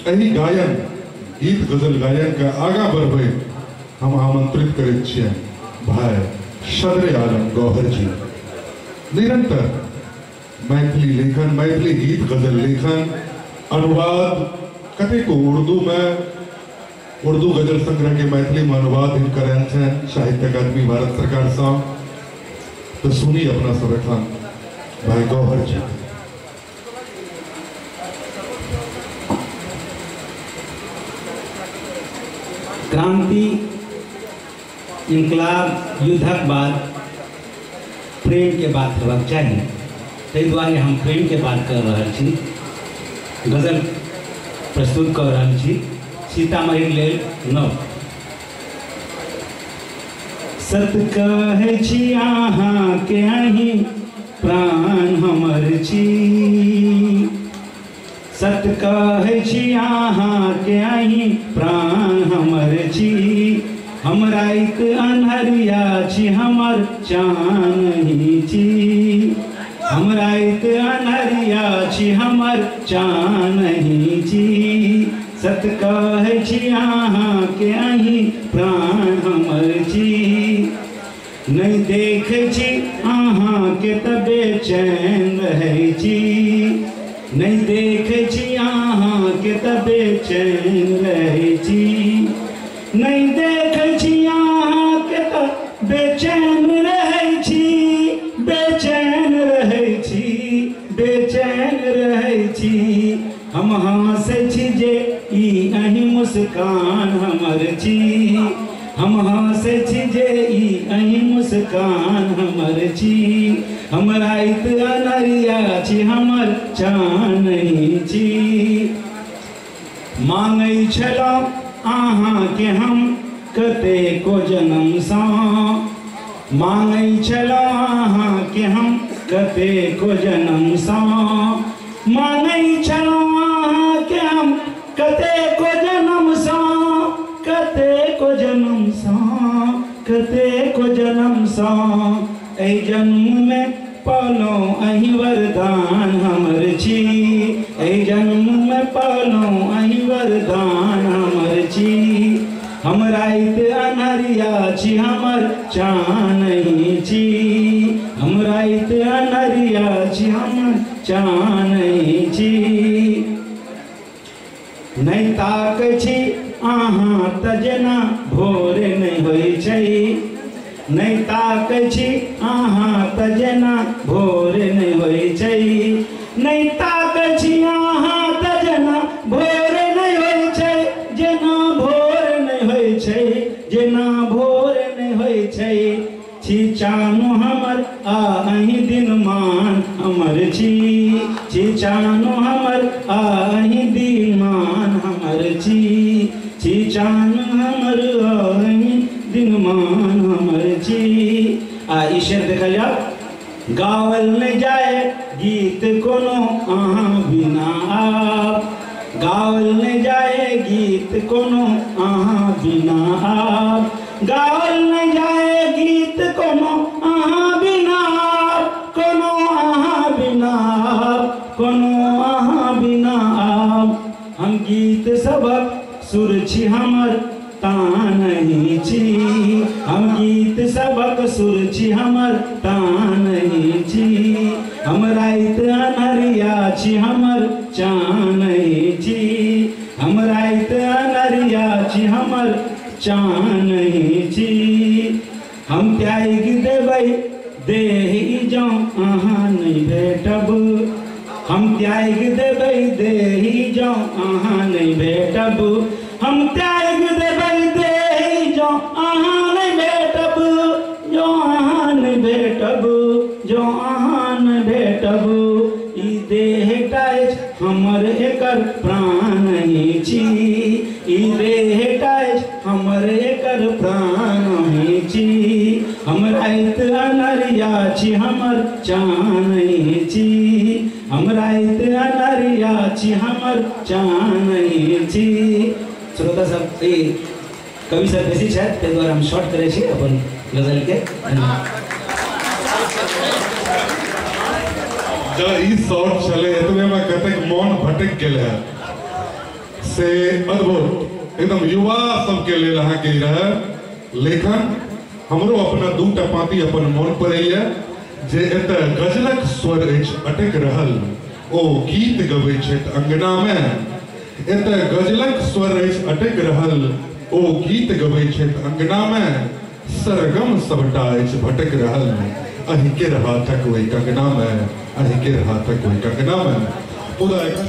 एहि गायन गीत गजल गायन के आगा बढ़बै हम आमंत्रित करैत छियनि भाई सदरे आलम गौहर जी। निरंतर मैथिली लेखन, मैथिली गीत गजल लेखन, अनुवाद, कतेको उर्दू में उर्दू गजल संग्रह के मैथिली में अनुवाद हिनकर आयल छनि साहित्य अकादमी भारत सरकार सँ। तो सुनी अपना सब एखन भाई गौहर जी। क्रांति इंकलाब युद्धक बाद प्रेम के बात हेबाक चाही, ताहि दुआरे हम प्रेम के बात कर रहल छी, गजल प्रस्तुत कर रहल छी। सीतामढ़ी लेल नव सत कहै छी अहाँके अहीं प्राण हमर छी, सत कहै छी अहाँके अहीं प्राण हमर छी, हम राति अन्हरिया छी हमर चान छी, हम राति अन्हरिया छी हमर चान छी, सत कहै छी अहाँके अहीं प्राण हमर छी, नहि देखै छी अहाँके तऽ बेचैन रहै छी, नहि देखै छी अहाँके तऽ बेचैन रहै छी, नहि देखै छी अहाँके तऽ बेचैन रहै छी, बेचैन रहै छी, बेचैन रहै छी, हम हँसै छी जे ई अहीं मुस्कान हमर छी, हम हँसै छी जे ई अहीं मुस्कान हमर छी, हम राति अन्हरिया छी हमर चान छी, मांगै छलहुँ अहाँके हम कतेको जन्मसँ, मांगै छलहुँ अहाँके हम कतेको जन्मसँ, मांगै छलहुँ अहाँके हम कतेको जन्मसँ, कतेको जन्मसँ, कतेको जन्मसँ, एहि जन्ममे पौलहुँ अहीं वरदान हमर छी, एहि जन्ममे पौलहुँ अहीं वरदान हमर छी, हम राति अन्हरिया छी हमर चान छी, हम राति अन्हरिया छी हमर चान छी, नहि ताकै छी अहाँ तऽ जेना भोर नहि होइ छै, नहि ताकै छी अहाँ तऽ जेना भोर नहि होइ छै, नहि ताकै छी अहाँ तऽ जेना भोर नहि होइ छै, जेना भोर नहि होइ छै, जेना भोर नहि होइ छै, छी चानो हमर आ अहीं दिनमान हमर छी, छी चानो हमर आ अहीं दिनमान हमर छी, छी चानो हमर आ अहीं दिनमान हमर छी। आ ई शेर देखल जाओ, गावल नहि जाए गीत कोनो अहाँ बिना आप, गावल नहि जाए गीत कोनो अहाँ बिना आप, गावल नहि जाए गीत कोनो अहाँ बिना आप, कोनो अहाँ बिना आप, कोनो अहाँ बिना आप, हम गीत सबक सुर छी हमर तान छी, हम गीत सबक सुर छी हमर तान छी, हम राति अन्हरिया छी हमर चान छी, हम राति अन्हरिया छी हमर चान छी, हम त्यागि देबै देह जँ अहाँ नहि भेटब, हम त्यागि देबै देह जँ अहाँ नहि भेटब, हम त्यागि देबै देह जँ अहाँ नहि भेटब, जँ अहाँ नहि भेटब, जँ अहाँ नहि भेटब, ई देह टा अछि हमर एकर प्राण छी, ई देह टा अछि हमर एकर प्राण छी, हम राति अन्हरिया छी हमर चान छी, हम राति अन्हरिया छी हमर चान छी। श्रोता सब, ई कवि सब बेसी छथि, ताहि दुआरे हम शॉर्ट करै छी अपन गजलके। धन्यवाद। जब ई शॉर्ट छलै एतबे में कतेक मन भटक गेल है से अद्भुत एकदम युवा सबके लेल अहाँके ई रहै लेखन। हमरो अपना दूटा पाँति अपन मन पड़ैया जे एतऽ गजलक स्वर अछि अटक रहल, ओ गीत गबै छथि अंगना में। एतऽ गजलक स्वर अछि अटक रहल, ओ गीत गबै छथि अंगना में। सरगम सबटा अछि भटक रहल, अहीं के हाथक ओहि कंगना में, अहीं के हाथक ओहि कंगना में। मुदा एखन